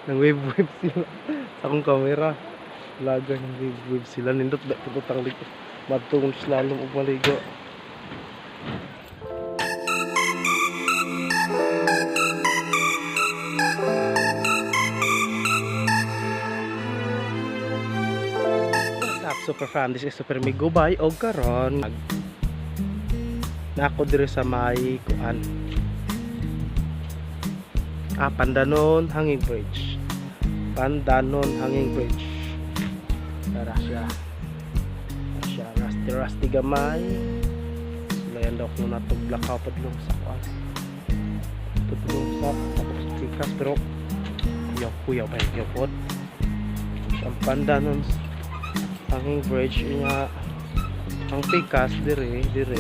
Nang wave wave sila sa akong camera. Laga nang wave wave sila, nindot ba putang ligo. Madtong slalom og maligo. What's up, super fan? This is Super Migo Bay og karon na ako diri sa may kuan. Ah, Pandanon Hanging Bridge. Pandanon Hanging Bridge. Tara siya. Tara siya. Rusty rusty gamay. Sulayan daw ko na itong blackout padlong sa kuan. Padlong sa tapos pikas pero kuyaw kuyaw ba yung pod. Ang Pandanon Hanging Bridge nga ang pikas dire dire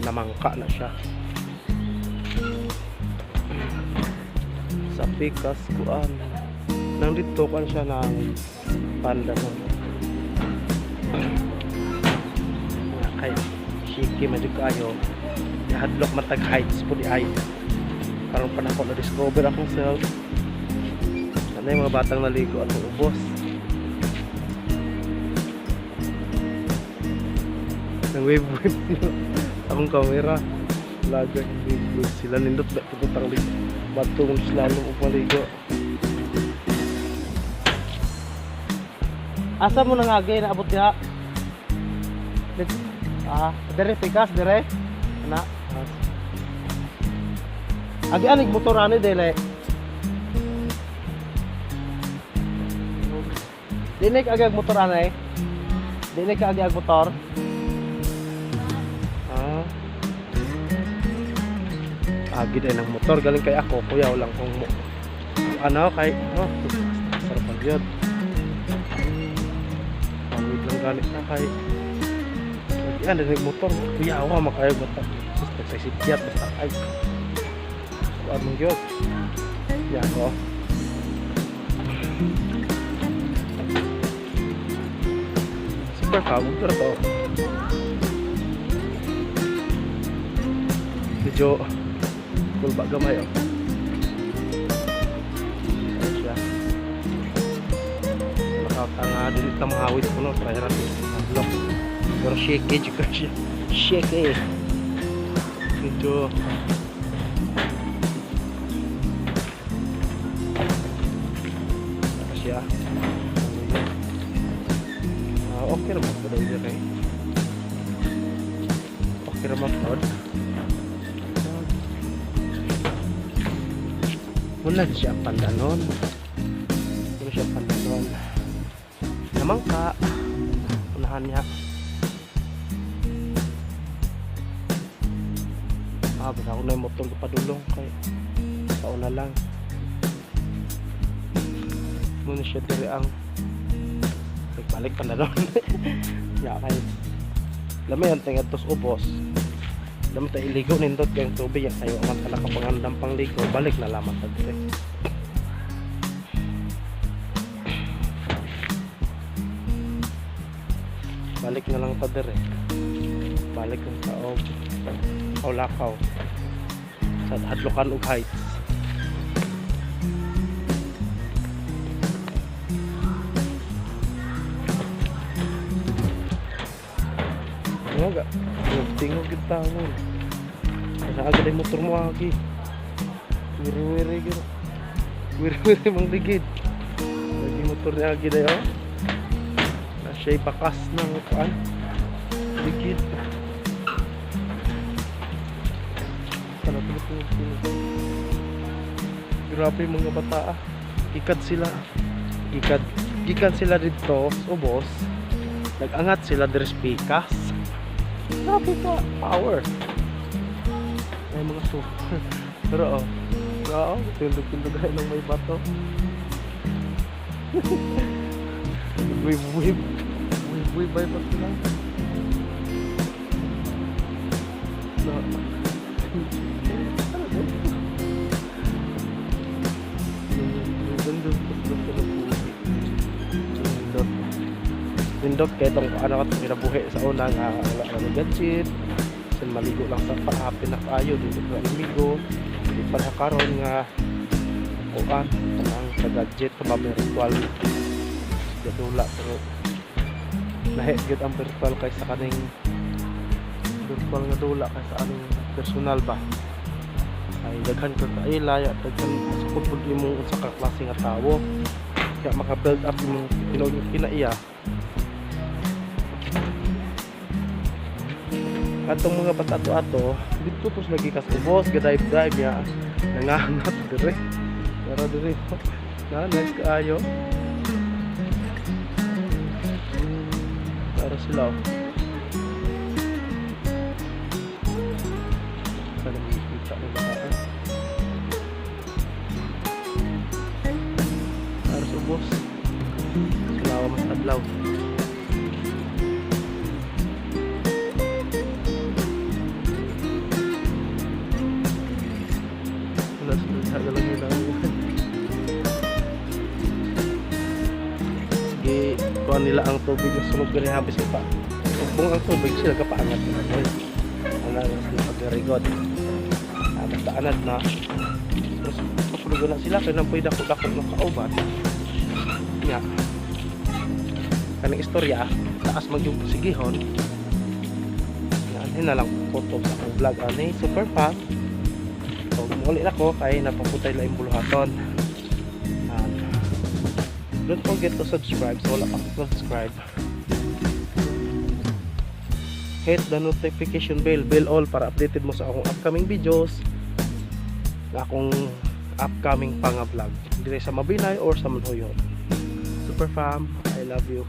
namangka na siya sa pikas kuan nang dito kuan siya ng panda no nga kay shaky man jud kaayo, hadlok matag heights po di ay karon pa nako na discover akong self. Ano yung mga batang naligo at ubos nang wave wave sila akong camera. Laga wave wave sila, nindot ba putang ligo batong slalom og maligo. Asa mo nangagay na abot diha? Ah, dire pikas dire. Ana. Agi anig motor ani dili. Dili ka agi motor ani. Dili ka agi ag motor. Ah. Agi din ang motor galing kay ako kuya lang kung mo ano kay oh, sarap ang yun. Pawid lang ganit na kay yan din motor kuya ako makayo motor sus nagsisikyat basta ay kuan mong yun ya ako super kabog pero to medyo kulba gamay oh. Ayan siya nakatanga dili ta mahawid ko no try ra block pero shaky jud ka siya, shaky medyo. Saka siya. Ah, okay naman po daw diri, okay naman po. Wala siya ang pandanon, wala siya ang pandanon namangka unahan niya. Ah, basta ako na yung motor ko padulong kay sa una lang muna siya diri ang balik pandanon ya kay lamay ang tingad tos ubos lamay ta iligo nindot kay ang tubig yan kayo man ta nakapangandam pang ligo balik na lamang ta diri. Balik na lang ta diri, balik lang ta og lakaw sa hadlokan og heights. Nga tingog gyud tawon sa agad ay motor mo agi wiri-wiri gyud wiri-wiri mang ligid lagi motor ni agi dayo na siya'y bakas ng kuan ligid. Sana tulog tulog. Grabe mga bata ah. Gikan sila. Gikan gikan sila dito sa ubos. Nag-angat sila diri sa pikas. Grabe ka power. Ay mga super. Pero oh. Oo, tindog-tindog ay ng may bato. Wave wave. Wave wave ay pa sila. No. Ano ba? Nindot. Nindot kay itong ano ka kinabuhi sa una nga wala na may gadget. Sin maligo lang sa paa pinakaayo dito ka amigo. Di pa na karon nga kuan, kanang sa gadget pa, virtual gadula, pero lahi gyud ang virtual kaysa kaning virtual nga dula kaysa aning personal ba, ay daghan ka kaila ya, daghan masukod pud imong unsa ka klase nga tawo, kaya maka build up imong tinuod nga kinaiya. Atong mga bata ato ato didto tos lagi kas ubos ga dive dive ya, nangangat dire, pero dire na nice kaayo para sila, oh. Sana makikita nila ako para sa ubos sila mas adlaw. Wala sila sa lang nila. Gi kuha nila ang tubig na sulod gani, habis pa ugbong ang tubig, sila kapaangat na doy. Ana na sila pagarigod. Ah, basta anad na. Terus kapulugan na sila kay nampoy dako-dako ng kauban. Nya. Kaning istorya, taas man yung sigihon. Yan na lang photo sa akong vlog ani, super fast. So, muli na ko kay napaputay laing buluhaton. And don't forget to subscribe so wala pa subscribe. Hit the notification bell, bell all, para updated mo sa akong upcoming videos, na akong upcoming pa nga vlog dire sa Mabinay or sa Manhoyon. Super fam, I love you.